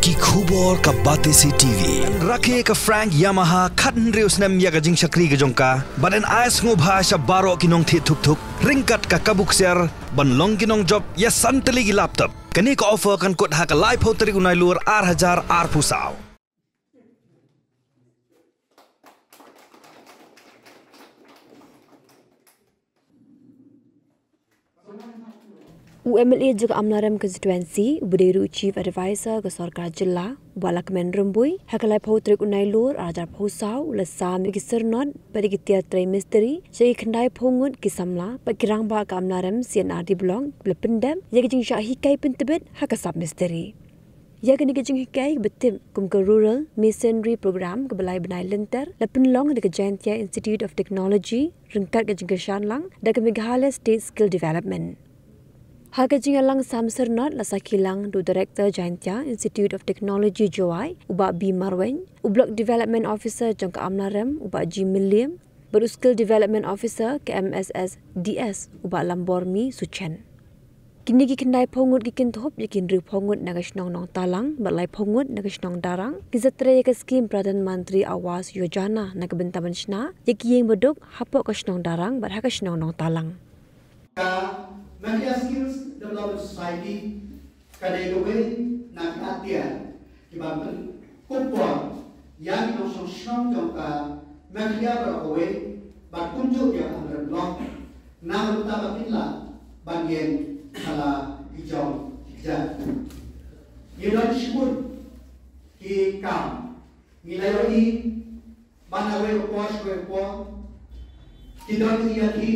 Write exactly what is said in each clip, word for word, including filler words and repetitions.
Ki khubor ka Batesi T V. Rakhe ka Frank Yamaha khathynriew snem ïa ka jingshakri ka jong ka, bad yn ai sngewbha sha baroh ki nongthied thuk thuk ryngkat ka kabu ksiar ban long ki nongjop ïa san tylli ki laptop. Kane ka offer kan kut ha ka laiphew tarik u Nailur ar hajar arphew saw. U M L A jong ka Amlarem Constituency, uba dei ruh u Chief Advisor ka Sorkar Jylla, u Bah Lahkmen Rymbui, ha ka laiphew tarik u Nailur ar hajar arphew saw, u la sam ïa ki syrnod bad ïa ki tiar trei mistri sha ki khyndaiphew ngut ki samla bad ki rangbah ka Amlarem C and R D Block, ba la pyndep ïa ka jingshah hikai pyntbit ha ka sap mistri. Ïa kane ka jinghikai ba tip kum ka Rural Masonry Program kaba lai bnai lynter la pynlong da ka Jaintia Institute of Technology ryngkat ka jingkyrshan lang da ka Meghalaya State Skill Development. Ha ka jingïalang sam syrnod la sakhi lang da u Director Jaintia Institute of Technology Jowai, u Bah B Marwein, u Block Development Officer jong ka Amlarem, u Bah G Mylliem, bad u Skill Development Officer ka M S S D S, u Bah Lambormi Suchen. Kine ki khyndaiphew ngut ki kynthup ïa ki hynriewphew ngut na ka shnong Nongtalang bad laiphew ngut na ka shnong Darrang, ki sa trei ïa ka skim Pradhan Mantri Awas Yojana na ka bynta ban shna ïa ki ïing baduk hapoh ka shnong Darrang bad ha ka shnong Nongtalang. Ka Meghalaya Skills Development Society ka dei kawei na ki atiar kiba pynkup por ïa ki nongshong shnong jong ka Meghalaya baroh kawei bad kumjuh ïa ka Amlarem Block na ka bynta ba kin lah ban ïeng ha la ki jong ki kjat. Ngi don shibun ki kam ngi la ïohi ban ïa wei ka por sha wei ka por. Ki don ki ïa ki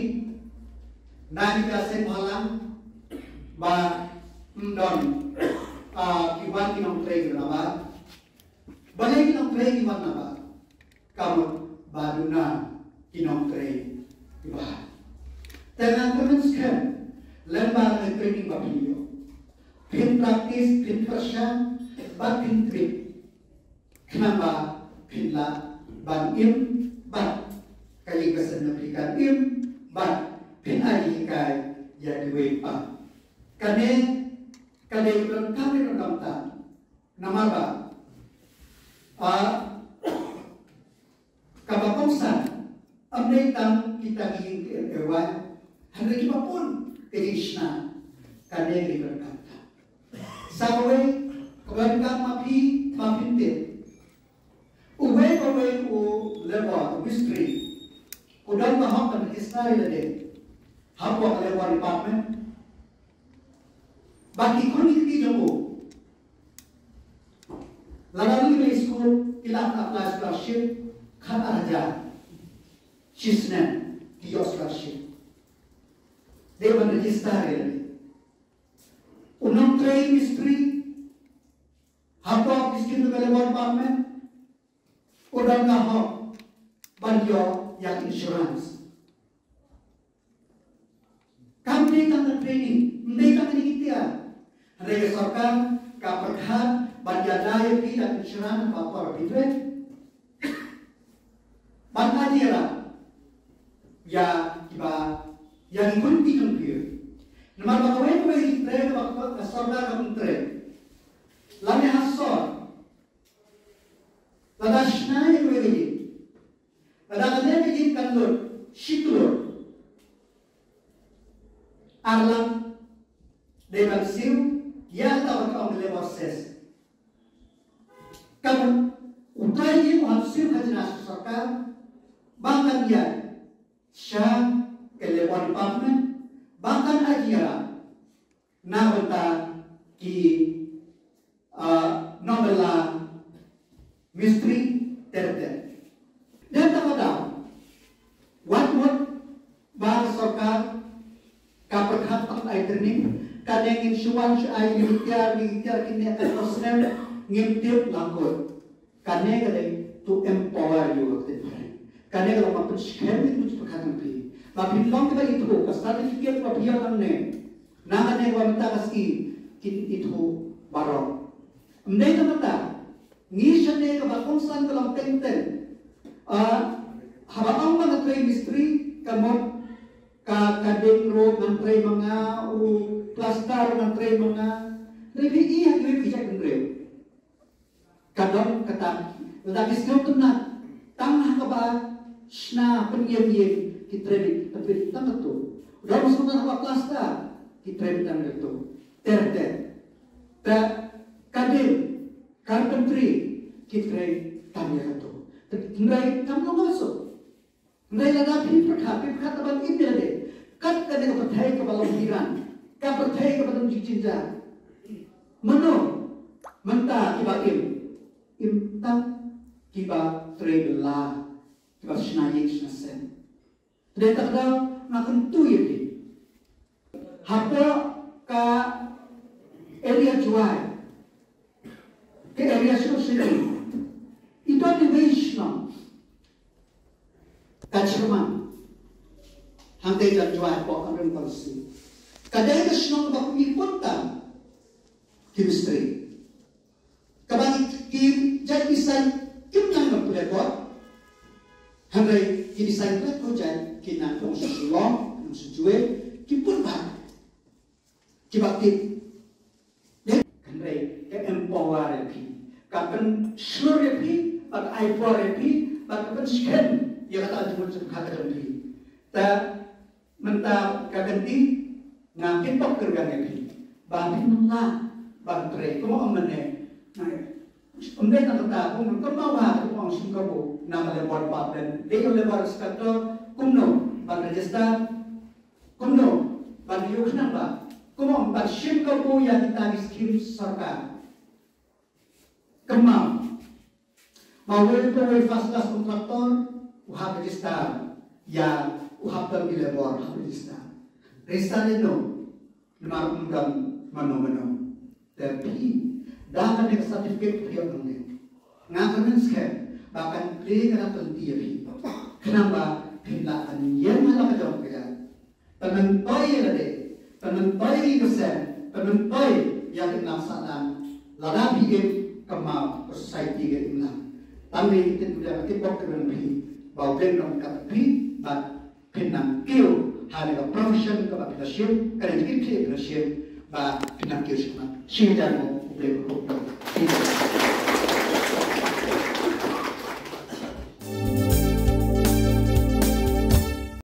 na ki ka seng bhalang ba ym don, ah, ki wan ki nongtrei ki na ba. Balei ki nongtrei ki wan na ba? Ka mut ba duna ki nongtrei ki ba. Te nga kyrmen skhem lem ba ngi training ba phin ïoh. Phin practice, phin pyrshang, ba phin trip. Khnang ba phin lah ban im bad ka ïing ka sem jong phi kan im bad phin ai hikai ïa kiwei pat. Kane ka dei ka donkam, ka donkam tam. Namar ba, ah, kaba kongsan ym dei tang kita ki ïing ki em e wai, hynrei kiba bun ka jingshna. Kane ka dei ka donkam tam. Sa kawei ka donkam ma phi, ma phi tip. Uwei pa uwei u labour, u mistri, u don ka hok ban register ïa lade hapoh ka labour department. Ba ki khun ki kti jong u, lada ki leit skul ki lah ban apply scholarship khat ar hajar shi snem, ki ïoh scholarship. Dei ban register ïa lade. U nongtrei mistri hapoh ki skim jong ka labour department u don ka hok ban ïoh ïa insurance. Kam dei tang ka training, ym dei tang kine ki tiar. Hynrei ka sorkar ka pyrkhat ban ïada ïa phi da ka insurance ba por phi trei. Ban ïada ïa kiba, ïa ki khun ki jong phi. Namar ba kawei kawei ki trei ba ka sorkar ka pyntrei. Lane ha sor. Lada shna ïa kawei ka ïing, lada kane ka ïing kan lut shi klur, ar lak dei ban siew ïa kata ba ki ong ka labour cess. Ka mut uta u ïing u hap siew khajna sha sorkar ba kan ïaid sha ka labour department ba kan ai jingïarap na bynta ki, ah, nongbylla mistri ter ter. Dei na kata ka daw, wat mut ba ka sorkar ka pyrkhat ban ai training, kane ngin shu wan shu ai ïa ki tiar, ïa ki tiar kine katto snem, ngim tip lyngkot. Kane ka dei to empower ïa u, ka dei pyrshah. Kane ka long ban pynskhem ïa u, pyrkhat ïa phi. Ba phin long kiba ithuh, ka certificate ba phi ïoh nangne, na kane ka mynta ka sngi kin ithuh baroh. Ym dei tang kata, ngi shane kaba kongsan ka long teng teng. Ah, haba ong ba nga trei mistri, ka mut ka, ka ding ruh ngan trei ma nga, u plaster ruh ngan trei ma nga. Hynrei phi i ha kiwei ki jait bynriew. Lada ki siew tynnat tang ha kaba shna pynïeng ïing, ki trei beit tang katto. Lada siew tynnat ha kaba plasta, ki trei beit tang katto. Ter ter. Te kadin, carpentry, ki trei tang ïa katto. Hynrei kam long shuh. Hynrei lada phi pyrkhat, phi pyrkhat ban im ïa lade kat kane ka pyrthei kaba long hiran, ka pyrthei kaba don jingjynjar. Mano mynta kiba im? Im tang kiba trei bylla, kiba shna ïing shna sem. Te kata ka daw nga kyntu ïa phi, hapoh ka area Jowai, ka area Shnong Shnong, i don iwei i shnong, ka Chyrmang, hangtei jan Jowai hapoh ka Rim Constituency. Ka dei ka shnong ba kum i bun tam ki mistri. Kaba ki jait design kim nang na pule kot. Hynrei ki design pule kot jait ki nang dong sha Shillong, nang sha Jowai, ki bun bha. Kiba tip. Hynrei ka empower ïa phi, ka pynshlur ïa phi, bad ka ai bor ïa phi, bad ka pynskhem ïa kata ka jingmut jingpyrkhat ka jong phi. Te mynta ka kynti, nga kitbok kyrwiang ïa phi ba phin ym lah ban trei. Kumba ong mynne, ym dei tang kata, kumno kumba ong, kumba ong shim kabu na ka labour department, dei u labour inspector, kumno ban register, kumno ban ïoh khnang ba, kumno ban shim kabu ïa kita ki skim sorkar. Kynmaw ba uwei pa uwei first class contractor u hap register ïa, u hap don ki labour, hap register. Register ïa no? Namar ym don mano mano. Te phi, da kane ka certificate phi ïoh nangne, nga kyrmen skhem ba kan plie kata ka lynti ïa phi, khnang ba phin lah ban ïeng ha la ka jong ka jait, pynmyntoi ïa lade, pynmyntoi ïa ki ksew, pynmyntoi ïa ki imlang sahlang. Lada phi im, kynmaw ka society ka im lang. Tang dei ka ktien kaba nga kitbok kyrwiang ïa phi ba U Blei un long ryngkat bad phi bad phin nang kiew ha kane ka profession kaba phi la shim, kane ka jingkitkhlieh ba phi la shim, ba phin nang kiew shakhmat. Shi hajar nguh, U Blei un kyrkhu.